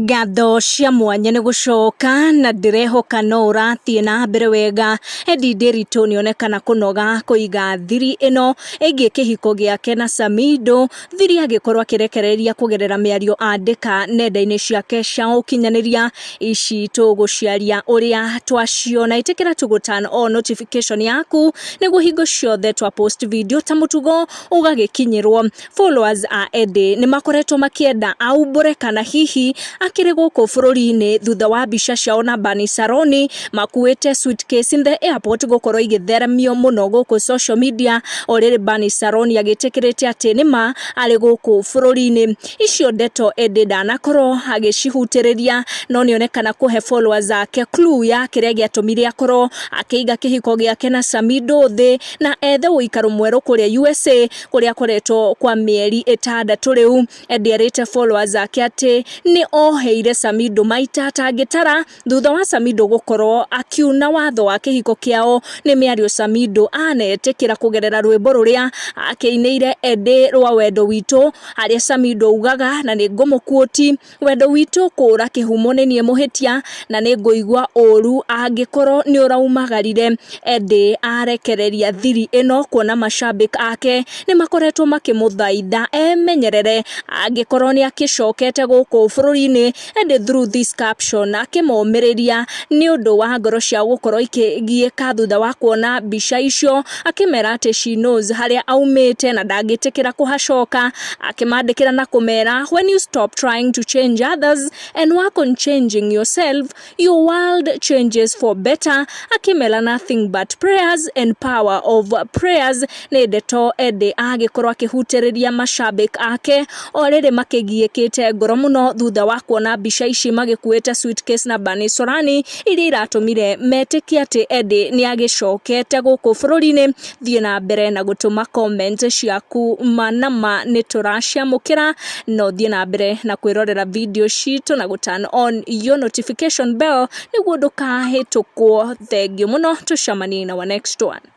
Ngatho cia mwanya nĩ gũcoka na ndĩrehoka no ũrathiĩ na mbere wega. Eddie Nderitu nĩonekana kũnoga kũiga thiri ĩno ĩgiĩ kĩhiko gĩake na Samido, thiri agĩkorwo akĩrekereria kũgerera mĩario andĩka nenda-inĩ ciake cia ũkinyanĩria. Ici tũgũciaria ũrĩa twaciona. Ĩtĩkĩra tu gũ turn on notification yaku nĩguo hingo ciothe twa post video ta mũtugo ũgagĩkinyĩrwo. Followers a Eddie nĩ makoretwo makĩenda aumbũre kana hihi akĩrĩ gũkũ bũrũri-inĩ thutha wa mbica ciao na Bani Saroni makuĩte suitcase in the airport gũkorwo igĩtheremio mũno gũkũ social media. O rĩrĩ Bani Saroni agĩtĩkĩrĩte atĩ nĩma arĩ gũkũ bũrũri-inĩ. Icio ndeto Eddie ndanakorwo agĩcihutĩrĩria no nĩonekana kũhe followers ake clue ya kĩrĩa gĩatũmire akorwo akĩiga kĩhiko gĩake na Samido thĩ na ethe ũikaro mwerũ kũrĩa USA kũrĩa akoretwo kwa mĩeri 6 rĩu. Eddie erĩte followers ake atĩ nĩ oheire Samido maita atangĩtara thutha wa Samido gũkorwo akiuna watho wa kĩhiko kĩao. Nĩ mĩario Samido anetĩkĩra kũgerera rwĩmbo rũrĩa akĩinĩire Eddie rwa wendo witũ, harĩa Samido augaga, na nĩ ngũmũkuoti, "Wendo witũ kũra kĩhumo nĩ niĩ mũhĩtia na nĩ ngũigua ũru angĩkorwo nĩ ũraumagarire." Eddie arekereria thiri ĩno kuona mashabik ake nĩ makoretwo makĩmũthaitha emenyerere angĩkorwo nĩ akĩcokete gũkũ bũrũri-inĩ. Eddie through this caption akĩmomĩrĩria nĩ ũndũ wa ngoro ciao gũkorwo ikĩgiĩka thutha wa kuona mbica icio, akĩmera atĩ she knows harĩa aumĩte na ndangĩtĩkĩra kũhacoka. Akĩmandĩkĩra na kũmera, "When you stop trying to change others and work on changing yourself, your world changes for better." Akĩmera, "Nothing but prayers and power of prayers." Nĩ ndeto Eddie agĩkorwo akĩhutĩrĩria mashabik ake o rĩrĩ makĩgiĩkĩte ngoro mũno thutha wa kuona mbica ici magĩkuĩte suitcase na Bani Sorani, iria iratũmire metĩkie atĩ Eddie nĩ agĩcokete gũkũ bũrũri-inĩ. Thiĩ na mbere na gũtũma comment ciaku, ma na ma nĩ tũraciamũkĩra. No thiĩ na mbere na kwĩrorera video citũ na gũ turn on your notification bell nĩguo ndũkahĩtũkwo. Thengiũ mũno, tũcemanie na our next one.